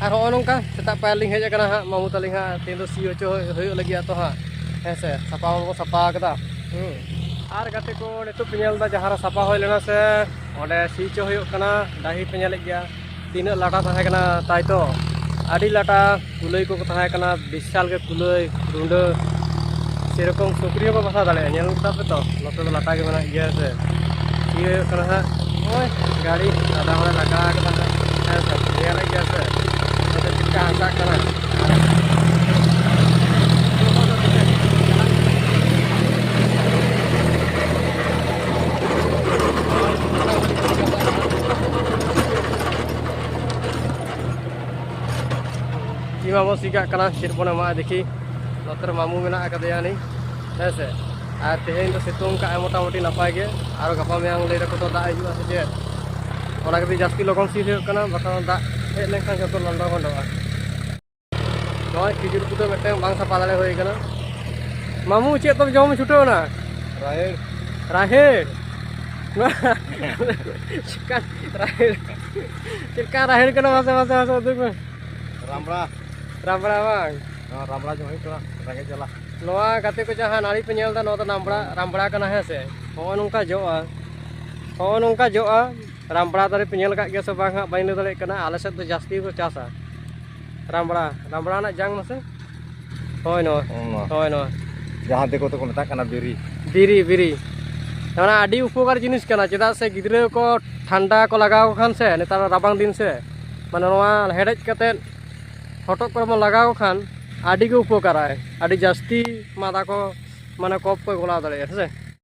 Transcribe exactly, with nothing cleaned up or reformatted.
ᱟᱨ ᱦᱚᱸᱜᱼᱚ ᱱᱚᱝᱠᱟ ᱥᱮᱛᱟᱜ ᱯᱟᱭᱟᱨ ᱞᱤᱧ ᱦᱮᱡ ᱟᱠᱟᱱᱟ ᱦᱟᱸᱜ ᱢᱟᱢᱩ ᱛᱟᱹᱞᱤᱧ ᱦᱟᱸᱜ, ᱛᱮᱦᱮᱧ ᱫᱚ ᱥᱤ ᱦᱚᱪᱚ ᱦᱩᱭᱩᱜ ᱞᱟᱹᱜᱤᱫ ᱟᱛᱚ ᱦᱟᱸᱜ, ᱦᱮᱸ ᱥᱮ, ᱥᱟᱯᱟ ᱢᱟᱵᱚ ᱥᱟᱯᱟ ᱟᱠᱟᱫᱟ᱾ ᱦᱩᱸ᱾ ᱟᱨ ᱜᱟᱛᱮ ᱠᱚ, ᱱᱤᱛᱚᱜ ᱯᱮ ᱧᱮᱞ ᱮᱫᱟ ᱡᱟᱦᱟᱸ ᱨᱮ ᱥᱟᱯᱟ ᱦᱩᱭ ᱞᱮᱱᱟ ᱥᱮ, ᱚᱸᱰᱮ ᱥᱤ ᱦᱚᱪᱚ ᱦᱩᱭᱩᱜ ᱠᱟᱱᱟ, ᱰᱟᱹᱦᱤ ᱯᱮ ᱧᱮᱞᱮᱫ ᱜᱮᱭᱟ᱾ ᱛᱤᱱᱟᱹᱜ ᱞᱟᱴᱟ ᱛᱟᱦᱮᱸ ᱠᱟᱱᱟ, ᱛᱟᱭ ᱛᱚ? ᱟᱹᱰᱤ ᱞᱟᱴᱟ ᱠᱩᱞᱟᱹᱭ ᱠᱚᱠᱚ ᱛᱟᱦᱮᱸ ᱠᱟᱱᱟ, ᱵᱤᱥᱟᱞ ᱜᱮ ᱠᱩᱞᱟᱹᱭ, ᱨᱩᱸᱰᱟᱹ, ᱥᱮᱨᱚᱠᱚᱢ ᱥᱩᱠᱨᱤ ᱦᱚᱸᱠᱚ ᱵᱟᱥᱟ ᱫᱟᱲᱮᱭᱟᱜᱼᱟ᱾ ᱧᱮᱞ ᱛᱟᱯᱮ ᱛᱚ, ᱱᱚᱛᱮ ᱫᱚ ᱞᱟᱴᱟ ᱜᱮ ᱢᱮᱱᱟᱜ ᱜᱮᱭᱟ ᱥᱮ᱾ ᱤᱭᱟᱹ ᱦᱩᱭᱩᱜ ᱠᱟᱱᱟ ᱦᱟᱸᱜ, ᱱᱚᱜᱼᱚᱭ ᱜᱟᱹᱰᱤ ᱟᱫᱷᱟ ᱦᱚᱲᱮ ᱞᱟᱜᱟ ᱟᱠᱟᱫᱟ ᱦᱟᱸᱜ, ᱦᱮᱸ ᱥᱮ, ᱧᱮᱞᱮᱫ ᱜᱮᱭᱟ ᱥᱮ, ᱱᱚᱛᱮ ᱪᱮᱫ ᱞᱮᱠᱟ ᱦᱟᱥᱟᱜ ᱠᱟᱱᱟ᱾ ᱥᱤ ᱢᱟᱵᱚ ᱥᱤ ᱠᱟᱜ ᱠᱟᱱᱟ, ᱪᱮᱫ ᱵᱚᱱ ᱮᱢᱟᱜᱼᱟ ᱫᱮᱠᱷᱤ᱾ ᱱᱚᱛᱮ ᱨᱮ ᱢᱟᱢᱩ ᱢᱮᱱᱟᱜ ᱟᱠᱟᱫᱮᱭᱟ ᱱᱤ, ᱦᱮᱸ ᱥᱮ᱾ ᱟᱨ ᱛᱮᱦᱮᱧ ᱫᱚ ᱥᱤᱛᱩᱝ ᱠᱟᱜᱼᱟᱭ ᱢᱚᱴᱟᱢᱩᱴᱤ ᱱᱟᱯᱟᱭ ᱜᱮ, ᱟᱨᱚ ᱜᱟᱯᱟ ᱢᱮᱭᱟᱝ ᱞᱟᱹᱭ ᱫᱟᱠᱚ ᱛᱚ ᱫᱟᱜ ᱦᱤᱡᱩᱜᱼᱟ ᱥᱮ ᱪᱮᱫ, ᱚᱱᱟ ᱠᱷᱟᱹᱛᱤᱨ ᱡᱟᱹᱥᱛᱤ ᱞᱚᱜᱚᱱ ᱥᱤ ᱦᱩᱭᱩᱜ ᱠᱟᱱᱟ, ᱵᱟᱠᱷᱟᱱ ᱫᱟᱜ ᱦᱮᱡ ᱞᱮᱱᱠᱷᱟᱱ ᱡᱚᱛᱚ ᱞᱚᱱᱰᱚ ᱵᱷᱚᱱᱰᱚᱜᱼᱟ᱾ ᱱᱚᱜᱼᱚᱭ ᱠᱷᱤᱡᱩᱨ ᱠᱚᱫᱚ ᱢᱤᱫᱴᱟᱝ ᱵᱟᱝ ᱥᱟᱯᱷᱟ ᱫᱟᱲᱮ ᱦᱩᱭ ᱠᱟᱱᱟ᱾ ᱢᱟᱢᱩ, ᱪᱮᱫ ᱫᱚᱢ ᱡᱚᱢ ᱪᱷᱩᱴᱟᱹᱣ ᱮᱱᱟ? ᱨᱟᱦᱮᱲ᱾ ᱨᱟᱦᱮᱲ? ᱪᱮᱫᱠᱟᱱ ᱨᱟᱦᱮᱲ? ᱪᱮᱫᱠᱟᱱ ᱨᱟᱦᱮᱲ ᱠᱟᱱᱟ? ᱢᱟᱥᱮ, ᱢᱟᱥᱮ, ᱢᱟᱥᱮ ᱩᱫᱩᱜ ᱢᱮ᱾ ᱨᱟᱢᱲᱟ᱾ ᱨᱟᱢᱲᱟ ᱵᱟᱝ? ᱱᱚᱣᱟ ᱨᱟᱢᱲᱟ ᱡᱚᱢ ᱦᱩᱭᱩᱜ ᱠᱟᱱᱟ, ᱨᱮᱸᱜᱮᱡ ᱡᱟᱞᱟ᱾ ᱱᱚᱣᱟ ᱜᱟᱛᱮ ᱠᱚ ᱡᱟᱦᱟᱸ ᱱᱟᱹᱲᱤ ᱯᱮ ᱧᱮᱞ ᱮᱫᱟ, ᱱᱚᱣᱟ ᱫᱚ ᱨᱟᱢᱲᱟ, ᱨᱟᱢᱲᱟ ᱠᱟᱱᱟ, ᱦᱮᱸ ᱥᱮ? ᱦᱚᱸᱜᱼᱚ ᱱᱚᱝᱠᱟ ᱡᱚᱜᱼᱟ, ᱦᱚᱸᱜᱼᱚ ᱱᱚᱝᱠᱟ ᱡᱚᱜᱼᱟ᱾ ᱨᱟᱢᱲᱟ ᱫᱟᱨᱮ ᱯᱮ ᱧᱮᱞ ᱟᱠᱟᱫ ᱜᱮᱭᱟ ᱥᱮ ᱵᱟᱝ ᱦᱟᱸᱜ, ᱵᱟᱹᱧ ᱞᱟᱹᱭ ᱫᱟᱲᱮᱭᱟᱜ ᱠᱟᱱᱟ᱾ ᱟᱞᱮ ᱥᱮᱫ ᱫᱚ ᱡᱟᱹᱥᱛᱤ ᱜᱮᱠᱚ ᱪᱟᱥᱟ᱾ ᱨᱟᱢᱲᱟ, ᱨᱟᱢᱲᱟ ᱨᱮᱱᱟᱜ ᱡᱟᱝ ᱢᱟᱥᱮ᱾ ᱦᱳᱭ ᱱᱚᱣᱟ᱾ ᱦᱳᱭ ᱱᱚᱣᱟ᱾ ᱦᱳᱭ ᱱᱚᱣᱟ᱾ ᱡᱟᱦᱟᱸ ᱫᱤᱠᱩ ᱛᱮᱠᱚ ᱢᱮᱛᱟᱜ ᱠᱟᱱᱟ ᱵᱤᱨᱤ᱾ ᱵᱤᱨᱤ, ᱵᱤᱨᱤ᱾ ᱚᱱᱟ ᱟᱹᱰᱤ ᱩᱯᱚᱠᱟᱨ ᱡᱤᱱᱤᱥ ᱠᱟᱱᱟ, ᱪᱮᱫᱟᱜ ᱥᱮ ᱜᱤᱫᱽᱨᱟᱹ ᱠᱚ ᱴᱷᱟᱱᱰᱟ ᱠᱚ ᱞᱟᱜᱟᱣ ᱠᱚ ᱠᱷᱟᱱ ᱥᱮ, ᱱᱮᱛᱟᱨ ᱨᱟᱵᱟᱝ ᱫᱤᱱ ᱥᱮ, ᱢᱟᱱᱮ ᱱᱚᱣᱟ ᱦᱮᱰᱮᱡ ᱠᱟᱛᱮᱫ ᱦᱚᱴᱚᱜ ᱠᱚᱨᱮ ᱵᱚᱱ ᱞᱟᱜᱟᱣ ᱠᱚ ᱠᱷᱟᱱ ᱟᱹᱰᱤ ᱜᱮ ᱩᱯᱚᱠᱟᱨᱟᱭ, ᱟᱹᱰᱤ ᱡᱟᱹᱥᱛᱤ ᱢᱟᱫᱟ ᱠᱚ, ᱢᱟᱱᱮ ᱠᱚᱯ ᱠᱚᱭ ᱜᱚᱞᱟᱣ ᱫᱟᱲᱮᱭᱟᱜᱼᱟ, ᱦᱮᱸ ᱥᱮ᱾